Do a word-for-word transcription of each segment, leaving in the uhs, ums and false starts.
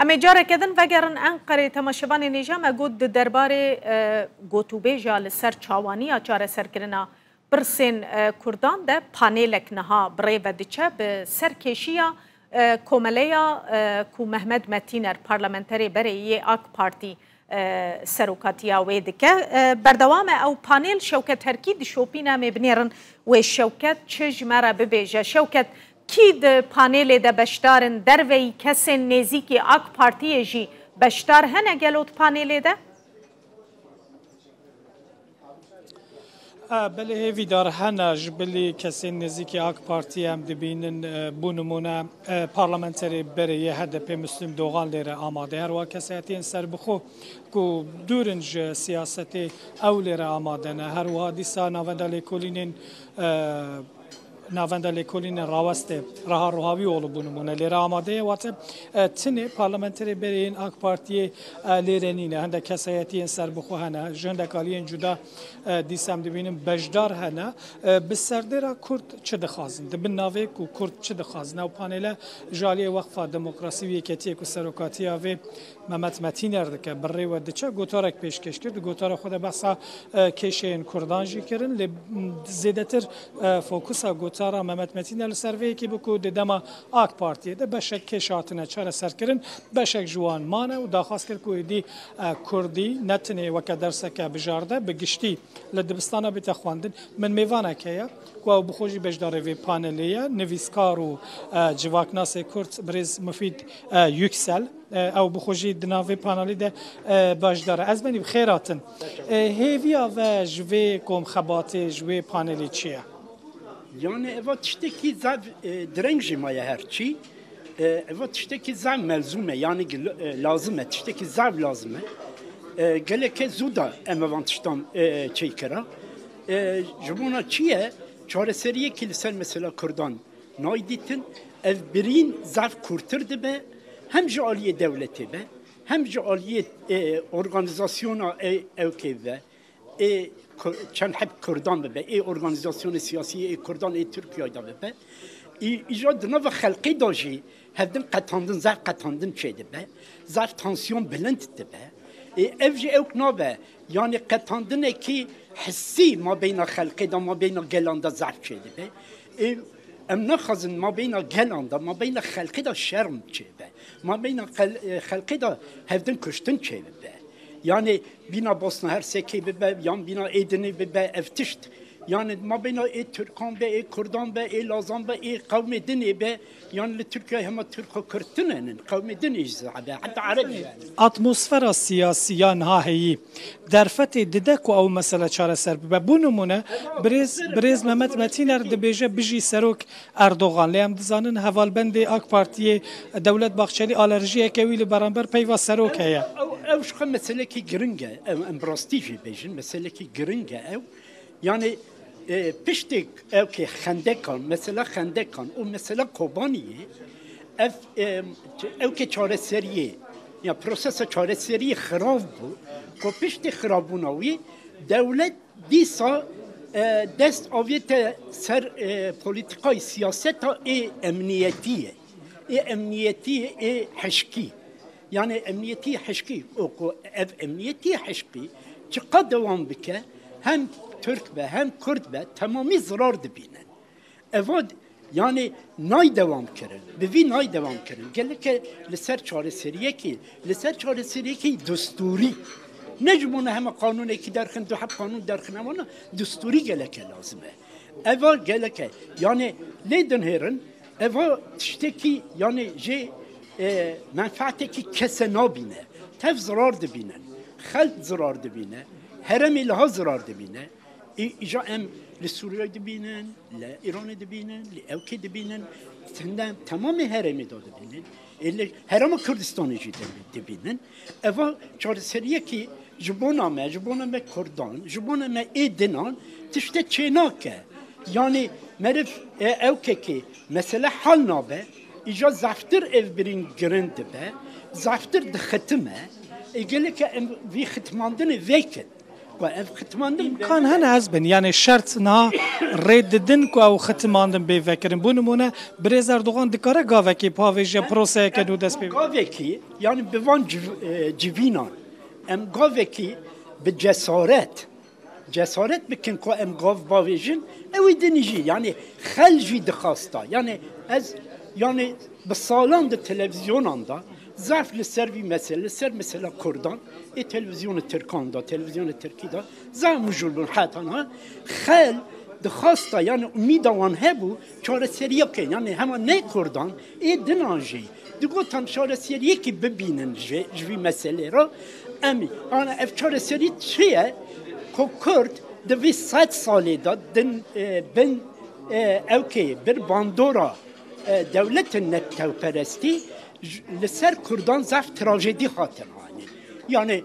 Em ê careke din vegerin Enqerê. Temaşevanên hêja, me got di derbarê, e, gotûbêja li ser çawaniya çareserkirina pirsên, e, Kurdan de panêlek niha bi rê ve diçe bi ser kêşiya, e, komeleya, e, ku Mehmet Metîner, parlamenterê berê yê AK Partî, e, serokatiya wê dike. E, berdewam e ew panêl. Şewket Herkî dişopîne, em ê binêrin wê Şewket çi ji me re bibêje. Şewket, kî di panêlê de beşdar in? Derveyî kesên nêzîkî AK Partiyê jî beşdar hene gelo di panêlê de? E, belê hêvîdar hene, ji bilî kesên nêzîkî AK Partiyê em dibînin, e, bo nimûne, e, parlamenterê berê yê H D P Muslim Dogan lê re amade. Her wiha kesayetiyên serbixwe ku dûr in ji siyasetê ew lê re amade ne. Her wiha dîsa navenda lêkolînên, e, navenda lêkolînên rawestê Reha Rohavîoğlu bo nimûne lê re amade ye. Wate, e, tinê parlamenterê berê yên AK Partiyê, e, lê re nîne. Hindek kesayetiyên serbixwe hene. Ji hindek aliyên cuda, e, dîsa em dibînin beşdar hene. E, bi serdêra Kurd çi dixwazin? Di bin navê ku Kurd çi dixwazin? Ew panêle ji aliyê Weqfa Demokrasî û Yeketiyê ku serokatiya vê Mehmet Metîner dike, bi rê ve diçe, gotarek pêşkêş kir. Di gotara xwe de behsa, e, kêşeyên Kurdan jî kirin. Lê, m, zêdetir, e, fokusa gotara Mehmet Metîner li ser vê yekê bû ku di dema AK Partiyê de beşek kêş hatine çareserkirin, beşek ji wan mane û daxwaz kir ku êdî, e, Kurdî ne tenê weke derseke bijarde, bi giştî li dibistana bête xwendin. Min mêvanek heye ku ew bi xwe jî beşdarê vê panelê ye, nivîskar û, e, civaknasê Kurd birêz Mufîd, e, Yüksel. E, ew bi xwe jî di nav vê panelê de, e, beşdar e. Ez benî bi xêr hatin. E, hêviya ve ji vê komxebatê, ji wê panelê çi ye? Yani eva tiştekî zaf, e, direng jî maye her çî. E, eva tiştekî zaf melzûm e, yani ki, e, lazim e, tiştekî zaf lazim e. E, geleke zû da em evan tiştan, e, çêkira. E, ji bona çi ye? Çareseriyekî li ser mesela Kurdan nayê dîtin, ev birîn zaf kûrtir dibe, hem ji aliyê dewletê be, hem ji aliyê, e, organîzasyona, e, ewkê be, ê Ku-, çend heb Kurdan bibe, ê organîzasyonê siyasî yê Kurdan ê Tirkiyeyê de bibe. Î-, îja di nava xelkê de jî hevdin qetandin, zaf qetandin çêdibe, zaf tansiyon bilind dibe. Ê, ev jî ewk nabe, yanî qetandinekî hissî mabeyna xelkê de, mabeyna gelan de zaf çêdibe. Ê, em naxwazin mabeyna gelan de, mabeyna xelkê de şerm çêbe. Mabeyna xel-, e, xelkê de hevdin kuştin çêbibe. Yanî bîna Bosna Hersekê bibe, yan bîna ê dinê bibe, ev tişt. Yanî mabeyna ê Tirkan be, ê Kurdan be, ê Lazan be, ê qewmê dinê be, yanî li Tirkiyeyê hema Tirko Kurd tune nin, qewmê dinê jî zehebe, heta Ereb jî. Atmosfera siyasî ya niha heyî derfetê dide ku ew mesele çareser bibe. Bo nimûne, birêz, birêz Mehmet Metîner dibêje, bijî serok Erdogan. Lê em dizanin hevalbendê AK Partiyê Dewlet Bahçelî alerjiyeke wî li beramber peyva serok heye. Ew, ew ji xwe meselekî giring e. Em, em bi rastî jî bêjin, meselekî giring e ew. Yani, e, piştê ewkê xendekan, mesela xendekan û mesela Kobaniyê, ev, e, ewkê çareseriyê, ya prosesa çareseriyê xirab bû. Ku piştê xirabûna wî dewlet dîsa, e, dest avête ser, e, polîtîkayê siyaseta ê emniyetiyê, ê emniyetiyê ê hişkî. Yani emniyetî hişkî, o ku ev emniyetî hişkî çiqa dewam bike, hem Tirk be, hem Kurd be, temamî zirar dibînin. Eva, yani, nay dewam kirin. Bi vî nay dewam kirin. Geleke li ser çareseriyekî, li ser çareseriyekî destûrî. Ne ji bona hema qanûnekî derxin, du heb qanûn derxin, ewana destûrî geleke lazim e. Eva geleke, yani, lê dinhêrin, eva tiştekî, yani, jê, e, menfaatekî kese nabîne. Tev zirar dibînin. Xelk zirar dibîne. Herêmê liha zirar dibîne. Î-, îja em li Sûriyeyê dibînin, li Îranê dibînin, li ewkê dibînin, hinde temamê herêmê de dibînin. Ê li Herêma Kurdistanê jî de dibînin. Eva çareseriyekî ji bona me, ji bona me Kurdan, ji bona me ê dinan tişte çênake. Yanî meriv, e, ewkekê mesele hal nabe, îja zaftir ev birîn girin dibe, zaftir dixitime. Ê geleke em vî xitmandinê vekin. Ku ev xitimandin Kan hene ez bin, yani şert niha rê didin ku ew xitimandin bê vekirin. Bo nimûne, Birêz Erdogan dikare gavekê pavêjiya proseyeke nû dest pê bike? Gavekî, yani bi van civ- e, civînan, em gavekî bi cesaret, cesaret bikin ku em gav bavêjin, ew ê dinî jî, yani xel jî dixasta. Yani ez, yani bi salan di televîzyonan de zaf li ser vî mesele, li ser mesela Kurdan, ê televîzyonê Tirkan de, televîzyonê Tirkî de, zaf mijûl bûn heta niha. Xel dixasta, yani umîda wan hebû, çareseriyeke, yani hema ne Kurdan, ê dinan jî. Digotan çareseriyekî bibînin ji, ji vî meselê re. Em, yani ev çareserî çi ye? Ku Kurd di vî sed salê de din, e, bin, e, ewkê, bir bandora, e, dewletin netewperestî j- li ser Kurdan zaf trajedî hatin anîn. Yani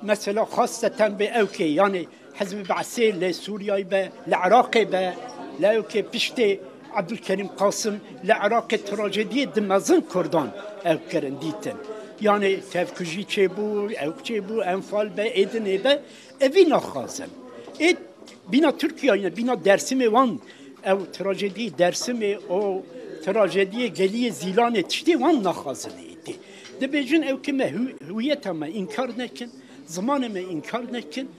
mesela xaseten bi ewkê, yani Hizbi Be'sê li Sûriyayê be, li Iraqê be, li ewkê piştê Abdulkerim Qasim li Iraqê trajediyê di mezin Kurdan ew kirin dîtin. Yani tevkujî çêbû, ewk çêbû, Enfal be, ê dinê be, evî naxwazin. Ê bîna Tirkiyeyê ne, bîna Dersimê wan ew trajediyê Dersimê, o trajediyê geliyê Zîlanê tiştê wan naxwazin êdî. Dibêjin ewkê me hû- hûyeta me înkar nekin, zimanê me înkar nekin.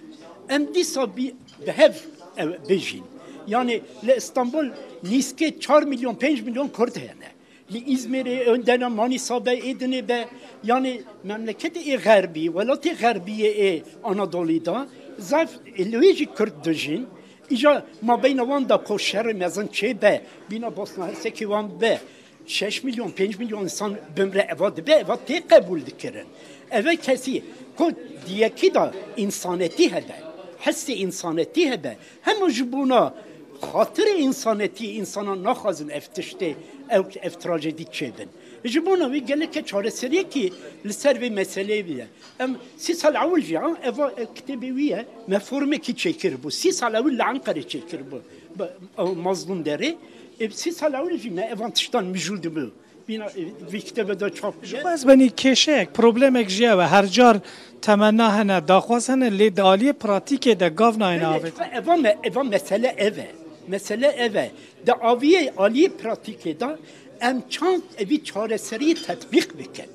Em dîsa bî- bi hev ew bijîn. Yani li Îstanbul nîskê çar milyon, pênc milyon Kurd hene. Li Îzmîrê, Öndene, Manîsa be, Êdinê be, yani memleketê ê xerbî, welatê xerbiyê ê Anadolî de zaf, ê li wê jî Kurd dijîn. Îja mabeyna wan de ku şerê mezin çê be, bîna Bosna Hersekê wan be, şeş milyon, pênc milyon însan bimre, eva dibe, eva tê qebûl dikirin. Eve kesî ku di yekî de însanetî hebe, hissê însanetî hebe, hema ji bona xatirê însanetiyê, însanan naxwazin ev tiştê, ew, ev trajedî çêbin. Ji bona wî geleke çareseriyekî li ser vê meseleyê bide. Em sî sal ewil jî, ha, eva, e, kitêbê wî ye, me formekî çêkiribû. Sî sal ewil li Enqerê çêkiribû. Bi, ew Mazlûm Derê. E, sî sal ewil jî me evan tiştan mijûl dibû. Bîna, e, vî kitêbe de çap bûye. Ez benî kêşeyek, problemek jî ew e. Her car temenna hene, daxwaz hene, lê di aliyê pratîkê de gav nayêne avêtin. Eva me, eva mesele ev e. Mesele ev e. Di aviyê aliyê pratîkê de em çand evî çareseriyê tetbîq bikin.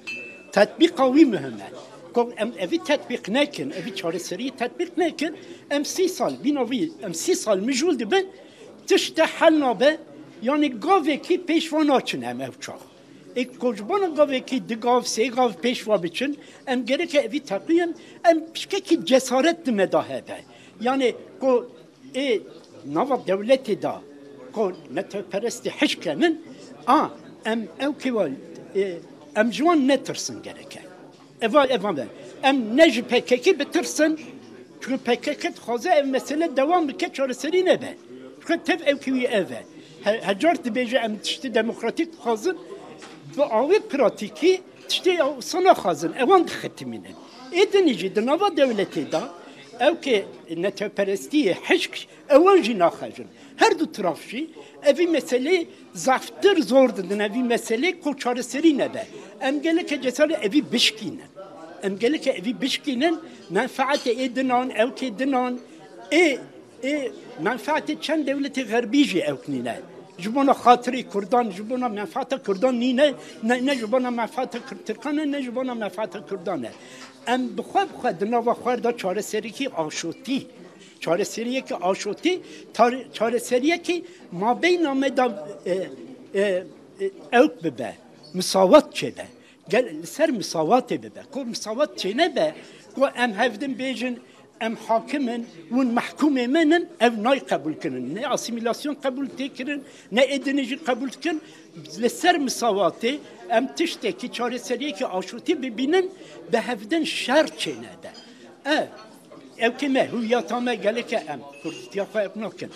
Tetbîqa wî muhim e. Ku em evî tetbîq nekin, evî çareseriyê tetbîq nekin, em sî sal, bîna vî, em sî sal mijûl dibin, tişt de hel nabe, yanî gavekî pêş va naçin em ew çax. Ê ku ji bona gavekî di gav, sê gav pêş va biçin, em gereke evî teqînin, em pişkekî cesaret di me de hebe. Yanî ku ê nava dewletê de ku netewperestî hişk kenin, a, em ew kêwa, ê, em ji wan netirsin gereke. Eva, eva be. Em ne ji P K K bitirsin, çünkü P K K dixwaze ev mesele dewam bike, çareserî nebe. Çünkü tev ew kêwî ev e. He-, hecar dibêje em tiştê demokratîk dixwazin, bi awê pratîkî tiştê ew wisa naxwazin, ewan dixitimînin. Ê dinî jî di nava dewletê de ew ke netewperestiyê hişk, ewan jî naxwazin. Her du tiraf jî evî meselê zaftir zor didin, evî meselê ku çareserî nebe. Em geleke cesaret evî bişkînin. Em geleke evî bişkînin, menfaetê ê dinan, ew kê dinan, ê Ê menfaetê çend dewletê xerbî jî ewk nîne. Ji bona xatirê Kurdan, ji bona menfaeta Kurdan nîne, ne, ne ji bona menfaeta Kur-, Tirkan e, ne ji bona menfaeta Kurdan e. Em bi xwe bi xwe di nava xwe de çareseriyekî aşotî, çareseriyekî aşotî, tar-, çareseriyekî mabeyna me de, e, e, e, ewk bibe, misawat çêbe. Gel li ser misawatê bibe. Ku misawat çênebe, ku em hevdin bêjin, em hakim in, hûn mehkûmê min in, ev nayê qebûl kirin. Ne asîmîlasyon qebûl tê kirin, ne ê dinê jî qebûl dikin. Li ser misawatê em tiştekî, çareseriyekî aşotî bibînin, bi hevdin şer çênebe. Ev, ew kê me, hûviyeta me gelek e, em kurdîtiya xwe ew nakin.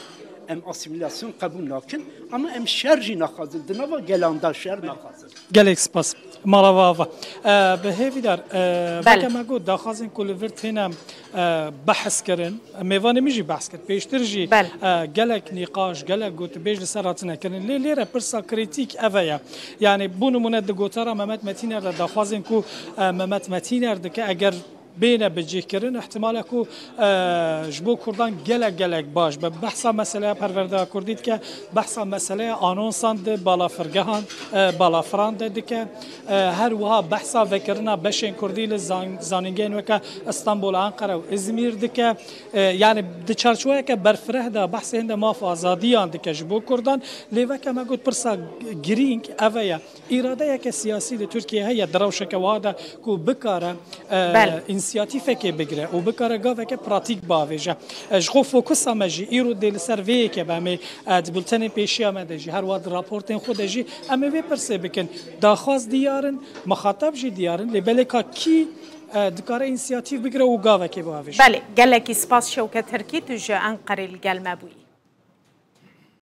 Em asîmîlasyon qebûl nakin, ama em şer jî naxwazin. Di nava gelan de şer naxwazin. Gelek spas. Mala we ava. E, bi hêvîdar, e, Bel. Veke me got, daxwazên ku li vir têne, e, behs kirin. Mêvanê min jî behs kir. Pêştir jî, Bel. e, gelek nîqaş, gelek gotibêj li ser hatine kirin. Lê lêre pirsa krîtîk ev e ya. Yani, bo nimûne di gotara Mehmet Metîner de daxwazên ku, e, Mehmet Metîner dike, eger bêne bicihkirin, ihtimale ku e, ji bo Kurdan gelek gelek baş be. Behsa meseleya perwerdeya Kurdî dike, behsa meseleya anonsan di balafirgehan, e, balafiran de dike. E, her wiha behsa vekirina beşên Kurdî li zan-, zanîngehên weke Stenbol, Enqere û Izmîr dike. E, yani di çarçoweyeke berfireh de behsê hinde maf azadiyan dike ji bo Kurdan. Lê weke me got pirsa girîng eve ye. Îradeyeke siyasî li Tirkiye heye di rewşeke wiha de ku bikare, e, Bel. însiyatîfekê bigire û bikare gaveke pratîk biavêje. E, ji xwe fokusa me jî îro dê li ser vê yekê be. Em ê, e, di bultenên pêşiya me de jî, her wiha di raportên xwe de jî em ê vê pirsê bikin. Daxwaz diyar in, mixatab jî diyar in, lê belê ka kî, e, dikare însiyatîf bigire û gavekê biavêje? Belê, gelekî spas Şewket Tirkî, tu ji Enqerê li gel me bûyî.